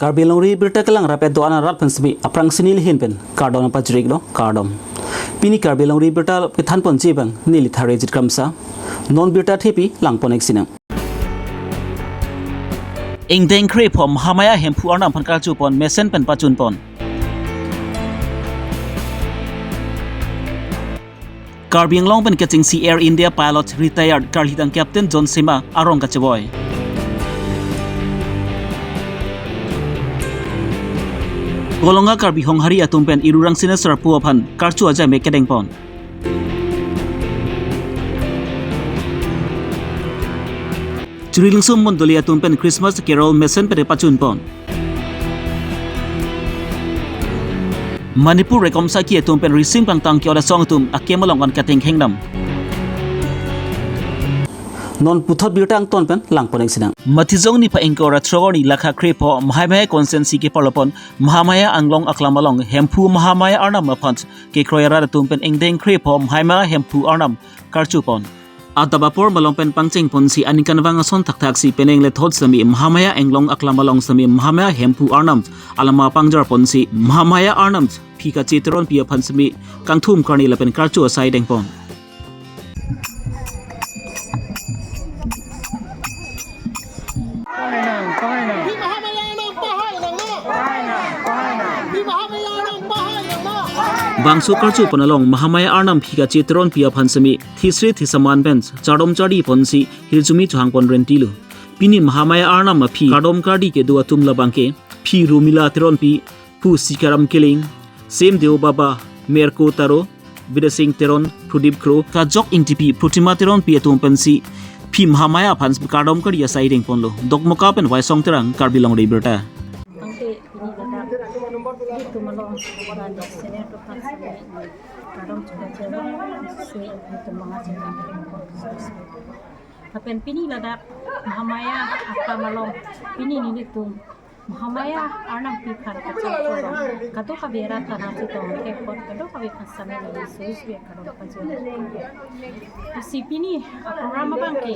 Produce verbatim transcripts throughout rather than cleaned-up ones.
Karbi Longri Birta kelang rapet do-an arat pen semi aphrangsi neli ahin pen kardom pajirlo, kardom. Pini Karbi Longri Birta kethan ponji abang neli Tharejit Kramsa. Non birta thepi lang pon-ik sinang. Ingdeng krepho Mahamaya Hemphu Arnam aphan karchu pon, mesen pen pachun pon. Karbi Anglong pen kechengsi Air India pilot retired karlitang Captain John Sema arong kacheboi. Golonga Karbi Honghari atum pen Irurang Sina Sarpo aphan karchu ajai me kedeng pon. Churi Lingso Mondoli atum pen Christmas Carol mesen pen pachun pon. Manipur Rekomsaki atum pen Rising Pangtang Kioda Song atum akemalong an kateng khengnam. Non puthot birta angton pen lang pon-ik sinang. Matijong niphai ingkoi ra throk arni lakha krepho Mahamaya constituency keparlo pon Mahamaya Anglong aklam along Hemphu Mahamaya Arnam aphan kekroi arat atum pen ingdeng krepho Mahamaya Hemphu Arnam karchu pon. Adap apor malom pen pangcheng ponsi aningkanvang ason thakthaksi penang lethot semi Mahamaya Anglong aklam along semi Mahamaya Hemphu Arnam alama pangjar ponsi Mahamaya Arnam Phika Chitron pi aphan semi kangthum karni lapen karchu asai deng pon. Bangso karchu pon along Mahamaya Arnam Phika Chitron pi aphan semi thisri thisaman pen chardom chardi ponsi hirjume chohang pon rentilo. Pini Mahamaya Arnam aphi kardom kardi kedo atum labangke Phi Rumila Teronpi, Pu Sikaram Killing, Sem Deo Baba, Merko Taro, Bidya Sing Teron, Pradip Kro, Kajok Ingtipi, Protima Teronpi atum pensi Phi Mahamaya aphan kardom kardi asai deng ponlo. Dokmoka pen Waisong Terang, Karbi Longri Birta. Tangte pini ladak ilitum along pada senior to kan sami kardom chuba chuba si ilitum manga chuba. Lapen pini ladak Mahamaya akam along pini nelitum Mahamaya Arnam pi aphan kachal cholong kadokave arat ta nangchetong kepon kadokave aphan sami neli suri suri kardom pajir. Si pini a-program abangke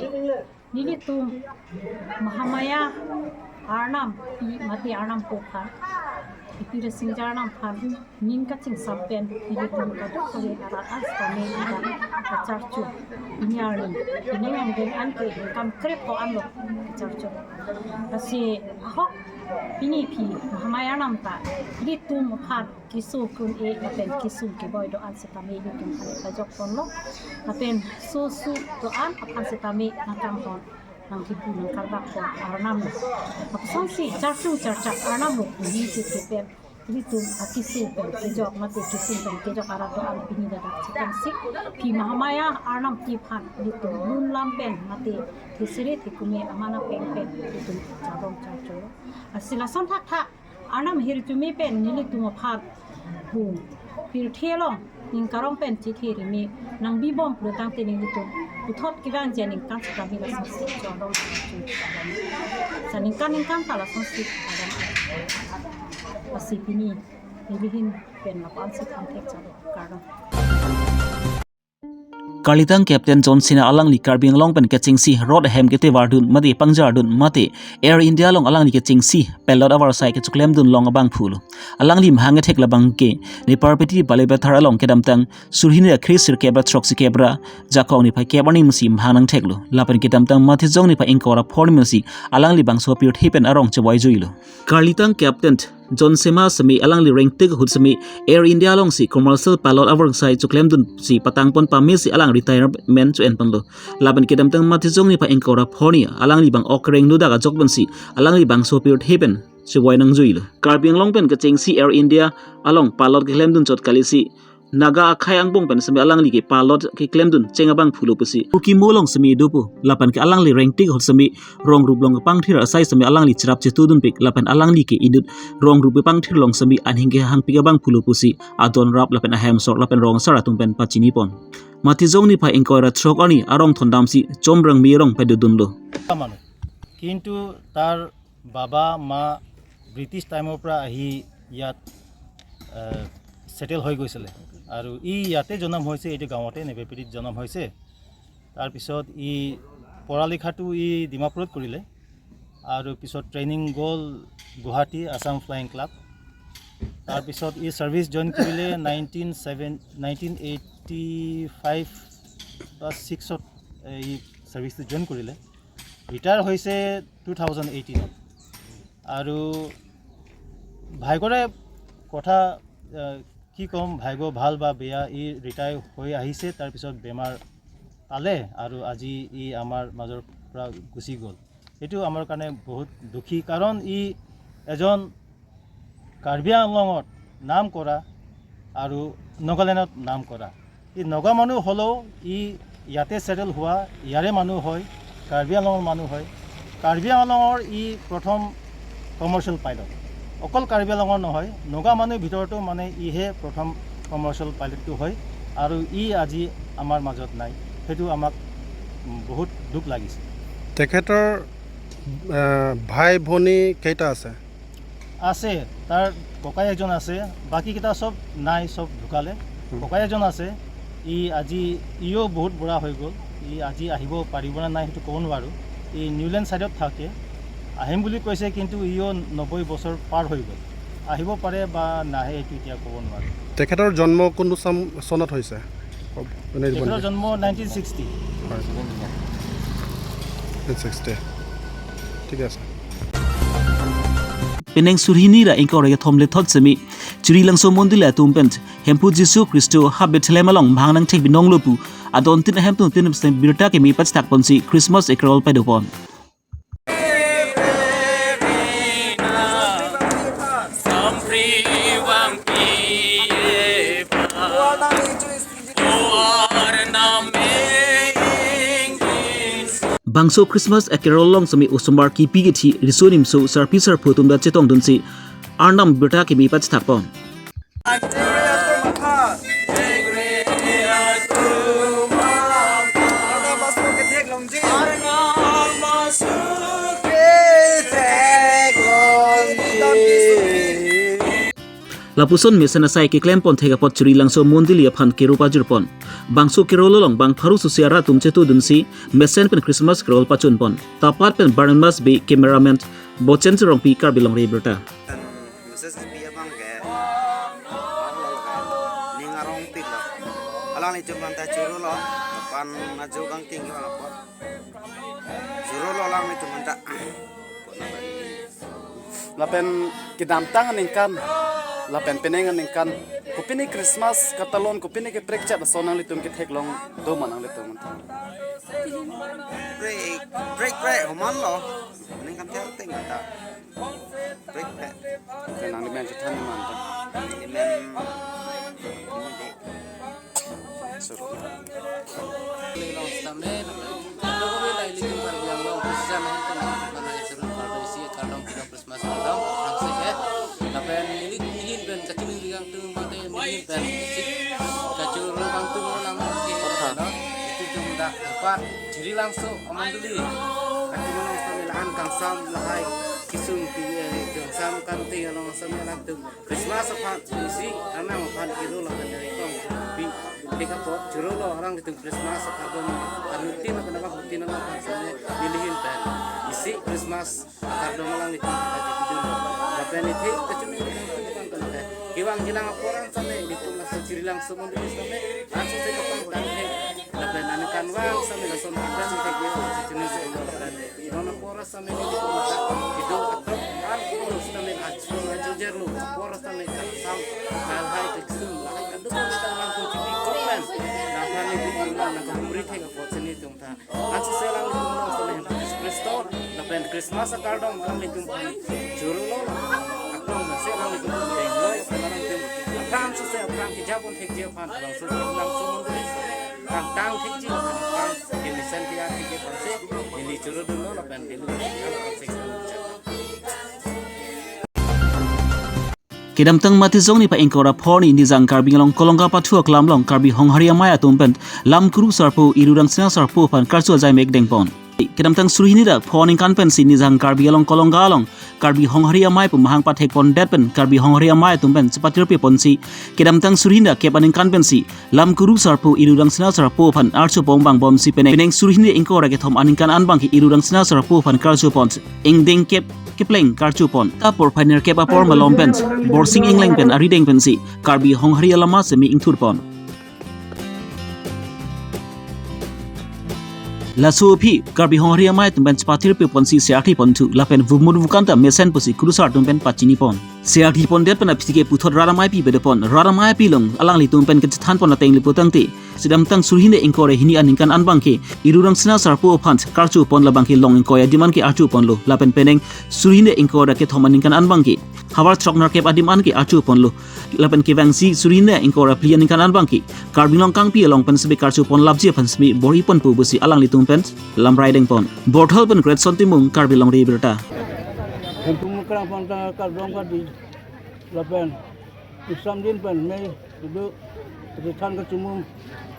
nelitum Mahamaya Arnam pi mate Arnam po aphan, ipi Rising Arnam aphan ning kachingsam pen nelitum kadokave arat an sitame ida kacharchu. Pini arni, pini ingdeng an ke ingkoi ra krepho anlo kacharchu. Lasi ahok pini Phi Mahamaya Arnam ta ilitum aphan keso kun-e lapen kesung keboi do-an sitame ilitum aphan pajok ponlo. Lapen sosu do-an aphan sitame nangkang pon, nangkipu nangkarbak pon Arnam lo. Apusonsi charchu charchak Arnam lo pini ke kepen ilitum akesung pen kejok mate kesung pen kejok arat do-an pini ladak chitang si Phi Mahamaya Arnam pi aphan ilitum lun lam pen mate thesere thekume amana peng pen ilitum chardom charchu. Lasi lason thakthak Arnam hirjume pen nelitum aphan pu pirthe along ning karong pen chethe rimi nangbi bom pulo tangte nelitum puthot kevangji aningkan sitame lasonsi chardom charchu. Sa ningkan ningkan ta lasonsi chardom. Lasi pini neli ahin pen lapu-an si than thek chalo, kardom. Karlitang Captain John Sina alangli Karbi Anglong pen kechengsi rot ahem ketevardun mate pangjardun mate Air India along alangli kechengsi pilot avarsai kechoklemdun long abangphulo. Alangli mahang ethek labangke Neparpeti Balipathar along kedamtang suri hini ra kre sirkep ra throksi kep ra Jakong niphai kep arni pensi mahang nangtheklo. Lapen kedamtang Matijong niphai ingkoi ra pho arni pensi alangli bangso pirthe pen arong chevoi juilo. Karlitang Captain John Sema semi alangli rengtik ahut semi Air India alongsi commercial pilot avarsai choklemdunsi patang pon pamesi alang retirement cho-en ponlo. Lapen kedamtang Matijong niphai ingkoi ra pho arni alangli bang ok reng nodak ajok pensi alangli bangso pirthe pen chevoi nangjuilo. Karbi Anglong pen kechengsi Air India along pilot keklemdun chot kalisi Naga akhei angbong pen semi alangli ke pilot keklemdun cheng abangphulo pusi Kuki Mo along semi dopo. Lapen ke alangli rengtik ahut semi rong rup long kepangthir asai semi alangli cherap chetudunpik lapen alangli ke inut rong rup kepangthir along semi anhing kehangpik abangphulo pusi adon rap lapen ahem asor lapen rong asar atum pen pachini pon. Matijong niphai ingkoi ra throk arni arong thondamsi Chomrangmi arong pedodunlo. মানুহ, কিন্তু তাৰ বাবা মা ব্ৰিটিছ টাইমৰ পৰা আহি ইয়াত ছেটেল হৈ গৈছিলে। আৰু ই ইয়াতে জনম হৈছে, এইটো গাঁৱতে নেবেপিটিত জনম হৈছে। তাৰপিছত ই পঢ়া লিখাটো ই ডিমাপুৰত কৰিলে। আৰু পিছত ট্ৰেইনিং গ'ল, গুৱাহাটী আছাম ফ্লাইং ক্লাব। তাৰপিছত ই ছাৰ্ভিচ জইন কৰিলে nineteen seven nineteen eighty five বা ছিক্সত এই ছাৰ্ভিচটো জইন কৰিলে। ৰিটায়াৰ হৈছে টু থাউজেণ্ড এইটিনত। আৰু ভাগ্যৰে কথা, আহ, কি ক'ম, ভাগ্য ভাল বা বেয়া, ই ৰিটায়াৰ হৈ আহিছে, তাৰপিছত বেমাৰ পালে আৰু আজি ই আমাৰ মাজৰ পৰা গুচি গ'ল। এইটো আমাৰ কাৰণে বহুত দুখী, কাৰণ ই এজন কাৰ্বি আংলঙত নাম কৰা আৰু নগালেণ্ডত নাম কৰা। ই নগা মানুহ হ'লেও ই ইয়াতে ছেটেল হোৱা, ইয়াৰে মানুহ হয়, কাৰ্বি আংলঙৰ মানুহ হয়। কাৰ্বি আংলঙৰ ই প্ৰথম কমাৰ্চিয়েল পাইলট। অকল কাৰ্বি আংলঙৰ নহয়, নগা মানুহৰ ভিতৰতো মানে ইহে প্ৰথম কমাৰ্চিয়েল পাইলটটো হয় আৰু ই আজি আমাৰ মাজত নাই। সেইটো আমাক, উম, বহুত দুখ লাগিছে। তেখেতৰ, আহ, ভাই ভনী কেইটা আছে? আছে, তাৰ ককাই এজন আছে, বাকীকেইটা চব নাই, চব ঢুকালে। হুম। ককাই এজন আছে, ই আজি, ইও বহুত বুঢ়া হৈ গ'ল, ই আজি আহিব পাৰিব নে নাই সেইটো ক'ব নোৱাৰোঁ। ই নিউলেণ্ড ছাইডত থাকে, আহিম বুলি কৈছে, কিন্তু ইও নব্বৈ বছৰ পাৰ হৈ গ'ল, আহিব পাৰে বা নাহে এইটো এতিয়া ক'ব নোৱাৰোঁ। তেখেতৰ জন্ম কোনটো চাম-, চনত হৈছে? মানে তেখেতৰ জন্ম নাইনটিন ছিক্সটি। হয়। Nineteen sixty. ঠিক আছে। Penang suri hini ra ingkoi ra kethom lethot semi Churi Langso Mondoli atum pen Hemphu Jisu Khristo ha Bethlehem along bhang nangthek binong lo pu adon tin ahem tun tin stem birta keme pachethak ponsi Christmas a Carol padopon. Bangso Christmas a Carol along semi osomar kipi kithi riso nimso sarpi sarpo atum ta chetongdunsi Arnam birta keme pachethakpon. Lapuson mesen asai keklempon thek apot Churi Langso Mondoli aphan kero pajirpon. Bangso Carol along bang pharo susi arat atum chetongdunsi mesen pen Christmas Carol pachunpon. Tapat pen Barnabas Bey, cameraman Bochen Rongpi, Karbi Longri Abirta. Message kipi abang ke, ning arongpik lo. Alanglitum anta chorolo, pan ajo kangting yo alapot. Chorolo alanglitum anta. Lapen kedamtang aningkan, lapen penang aningkan, kopine Christmas katalon, kopine keprekchat ason nanglitum ketheklong do ma nanglitum anta? Prek, prek, prek, homan lo. Aningkan tel ting anta. Prek, prek. Penang di men chethan ni ma anta? Di men, ini deh. Suru. Lelong stamle, lapen kami lai likin Karbi Anglong, khususnya main pen, mana ya, suru, Karbi isi, kardom, kardom, Christmas kardom, langsung ya. Lapen neli, neli pen kachiningri kangtung mate, neli pen isi kachuru kangtung lang ke, no? Itu tum dak apa, Churi Langso Mondoli. Kachiningri kangtung la-an kangsam lahai, kisung pi, eh, kangsam kangting along stamle latum. Christmas aphan isi, Arnam aphan kero lapen dari kong pi, pi kapot chorolo alanglitum Christmas akardom, anutin lapen abang hutin along aphan sene neli ahin pen isi Christmas akardom alanglitum pajipidun. Lapen ithi kachiningri kangtung aphan kante, kevangji lang apor an sene ilitum laso Churi Langso Mondoli sene, laso se kapangtang he, lapen aningkanvang sene lason pangtang he, kachiningri kangtung aphan. Non apor sene nelitum mata kedo atum an kulo sene ajo ajo jerlo apor sene kangsam kalhai kesung lahai kadokave ta langkung chipi komen. Nangphan nelitum nangkahumri thek apot sene tum ta. Ansi se alanglitum along sene Hemphu Jisu Khristo lapen Christmas akardom alanglitum phan chorolo. Aklong se alanglitum denglo, alanglitum aphrang si se aphrang kejapon thekji aphan Langso, Langso Mondoli sene kangtang thekji, kangtang kemesen ke-an thekji aphan si neli chorodunlo lapen neli kangtang thekji. Kedamtang Matijong niphai ingkoi ra pho arni nijang Karbi Anglong Kolonga pathu aklam along Karbi Honghari Amei atum pen Lamkuru Sarpo Iru Rangsina Sarpo aphan karcho ajai mek dengpon. Kedamtang suri hini ra pho aningkan pensi nijang Karbi Anglong Kolonga along Karbi Honghari Amei pu mahang pathekpondet pen Karbi Honghari Amei atum pen chepatirpi ponsi kedamtang suri hini ra kep aningkan pensi Lamkuru Sarpo Iru Rangsina Sarpo aphan archo pong bang bomsi penang, penang suri hini ingkoi ra kethom aningkan an bang ke Iru Rangsina Sarpo aphan karcho pon. Ingdeng kep kepleng karchupon. Ta porphai nerkep apor malom pen Borsing Engleng pen arideng pensi Karbi Honghari alama semi ingthurpon. Laso aphi Karbi Honghari amei atum pen chepathirpi ponsi serthi ponthu lapen vumut vukanta mesen pusi kurusar atum pen pachinipon. Serthi pondet pen aphi ke puthot rat amei pipedepon. Rat amei pilong alanglitum pen kachethanpon ateng liputangte, sedamtang suri hini ingkoi ra hini aningkan an abangke Ru Rangsina Sarpo aphan karchupon labangke long ingkoi adim an ke archuponlo lapen penang suri hini ingkoi ra kethom aningkan an abangke havar throk nerkep adim an ke archuponlo lapen kevangsi suri hini ingkoi ra phli aningkan an abangke Karbi Anglong kangpi along pen sebe karchupon lapji aphan sebe bor-iponpo pusi alanglitum pen lamrai dengpon. Borthal pen Greatson Timung, Karbi Longri Abirta. Kangtung krang pon ta kardom kadi lapen isamdin pen mei idu rithan kachumum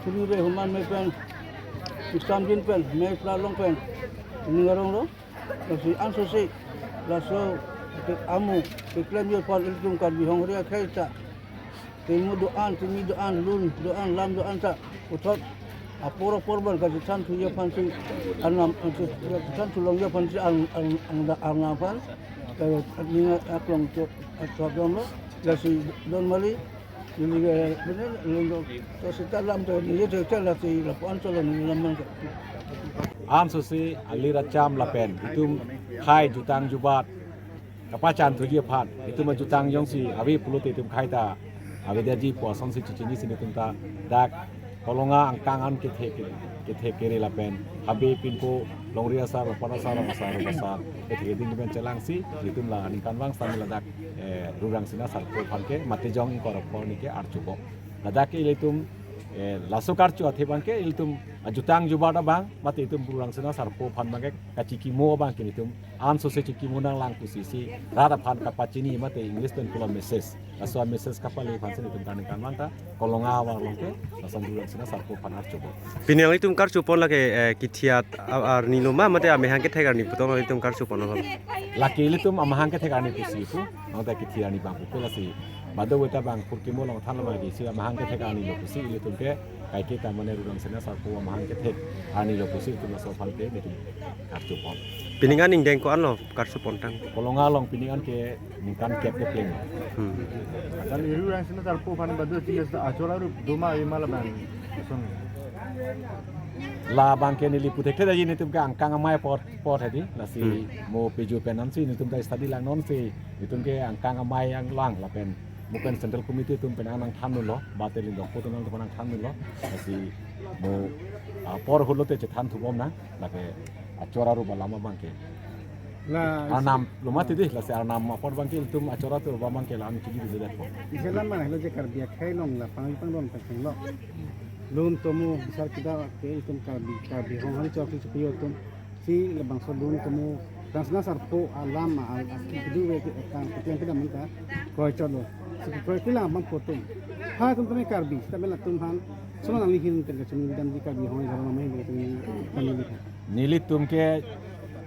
suri re human mei pen isamdin pen mei plalong pen ningarong lo. Lasi ansose laso ke amu keklem yo pon ilitum Karbi Honghari akhei ta. Temu do-an, temi do-an, lun do-an, lam do-an ta puthot apor apor ban kachethan thuye aphansi arnam, kachethan thulongye aphansi ang ang ang ang aphan. Kaya ninga aklong cho cho dom lo. Lasi don mali. Ini ke benar lenggo. To sita lam to ni ye to lasi lapu-an cholo ni lam man. Ansose alir acham lapen itum khei jutang jubat kapachan thuji aphan itum ajutang jongsi ave pulote itum khei ta avedet ji pu asonsi chechinisi nelitum ta dak Kolonga angkang an kethe ke-, kethe kere lapen habe pinpo longri asar, lapan asar, asar, asar kethe keding pen chelangsi itum la aningkanvang sitame ladak, eh, Ru Rangsina Sarpo aphan ke mate jong ingkoi ra phli ni ke archubom. Ladak ke ilitum, eh, laso karchu athe abangke ilitum ajutang jubat abang mate itum Ru Rangsina Sarpo aphan abangke kachikimo abangke itum ansose chikimo nanglang pusi si rat aphan kapachini mate English pen pulo message. Laso message kapale aphansi itum ta aningkanvang ta Kolonga avar along ke lason Ru Rangsina Sarpo aphan archubom. Pini nanglitum karchupon lake, eh, kithiat a-, arni lo ma mate amahang kethek arni pu tong nanglitum karchupon lo? Lake ilitum amahang kethek arni pusi pu, nang ta kithiat arni abang pupe lasi. Bado weta abang purkimo along thanlo abang disi amahang kethek arni lo pusi ilitum ke kaike ta mane Ru Rangsina Sarpo amahang kethek arni lo pusi itum laso aphan ke itum karchupon. Pining aning deng ko-an lo karchupon tang? Kolonga along pining an ke ningkan kep kepleng. Hmm. Asal Ru Rangsina Sarpo aphan badu jenis achor arup doma ema labang. Son. Labangke neli puthekthe daji nelitum ke angkang amei apor apor hedi lasi Hmm. mo peju pen ansi nelitum ta study lang nonsi nelitum ke angkang amei anglang lapen mo pen central committee atum pen nangthan lo, bate lindok po atum nangthan lo, lasi mo apor ahut lote chethan thubom nang, lake achor arup alam abangke. La arnam lo mati dei, lasi arnam apor abangke itum achor arup abangke la an kidi dei po. Isi alam mana lo je Karbi akhei along la pangri pangdon pangcheng lo. Lun tomo bisar kita ke itum Karbi, Karbi Honghari chok si chupi itum. Si labangso lun tomo Rangsina Sarpo alam a, a, a, kidu we ke kang ketiang kedam ta kroi chot lo. Si kroi kelang abang potum. Ha tum tame Karbi, sita bela tum han. Suma nangli hin tel kachung dam di Karbi Honghari dhorom amei tel kachung dam di. Nelitum ke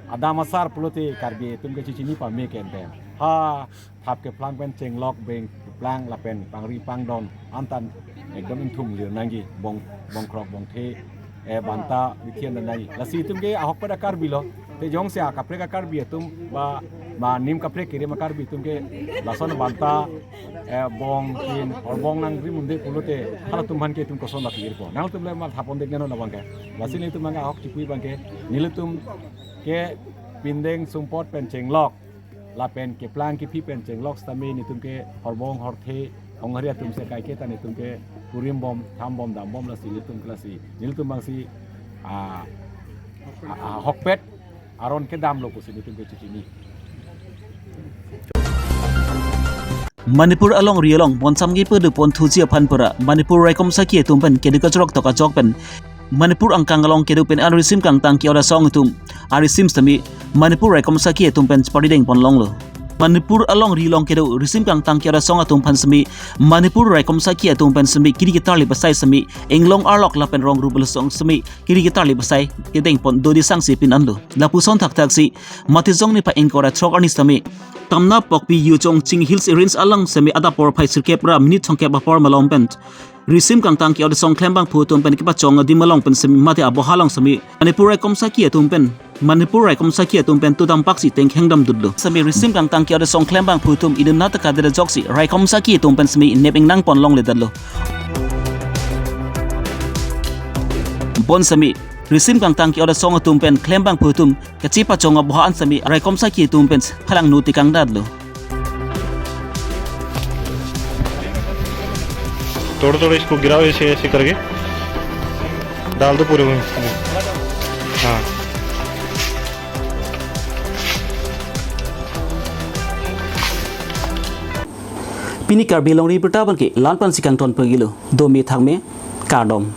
adam asar pulote Karbi atum ke chechini pame ke ente. Ha thap keplang pen chenglok beng keplang lapen pangri pangdon antan ekdom ingthum lir nangji bong bongkrok bongthe, eh, banta bithian nangji. Lasi itum ke ahokpet a-Karbi lo. Te jongsi akaprek a-Karbi atum ba ma nim kaprek kere ma Karbi atum ke lason banta, eh, bong tin horbong nangrim un-e pulote halatum aphan ke itum koson laki irpo. Nangtum le ma thap-on dek nano labangke. Lasi nelitum abang ahok chipui abangke nelitum ke pindeng sumpot pen chenglok lapen keplang kephi pen chenglok sitame nelitum ke horbong horthe honghari atum si kaike ta nelitum ke kurim bom, tham bom, dam bom lasi nelitum ke lasi. Nelitum abangsi, ah, ah, ah, hokpet aron kedam lo pusi nelitum ke chechini. Manipur alongri along bonsam kepedo ponthuji aphan pura Manipur raikom sakhi atum pen keduk kachorok tok ajok pen Manipur angkang along kedo pen arisim kangtang ke-ot asong atum arisim sitame Manipur raikom sakhi atum pen chepari dengpon longlo. Manipur alongri along kedo risim kangtang ke-ot asong atum aphan sitame Manipur raikom sakhi atum pen sitame kiri ketarli pasai sitame inglong arlok lapen rong rup asong sitame kiri ketarli pasai kedengpon dodi sangsi pin anlo. Lapuson thakthak si Matijong niphai ingkoi ra throk arni sitame Tamnapokpi Yujong Ching Hills Range along sitame adap porphai sirkep ra minute thomkep apor malom pen Risim kangtang ke-ot asong klembangphu atum pen kepachong adim along pen semi mate aboha along semi Manipur raikom saki atum pen Manipur raikom saki atum pen tu dampak si tengkheng dam dutlo. Semi risim kangtang ke-ot asong klembangphu atum inut na taka dere joksi raikom saki atum pen semi nep ingnang pon longle datlo. Bon semi risim kangtang ke-ot asong atum pen klembangphu atum kachepachong aboha an semi raikom saki atum pen phalangno tekang datlo. तोड़ो तोड़ो, इसको गिराओ ऐसे ऐसे करके, डाल दो पूरे में। हाँ। Pini Karbi Longri Abirta abangke la-an pensi kangton pagilo, dome thakme, kardom.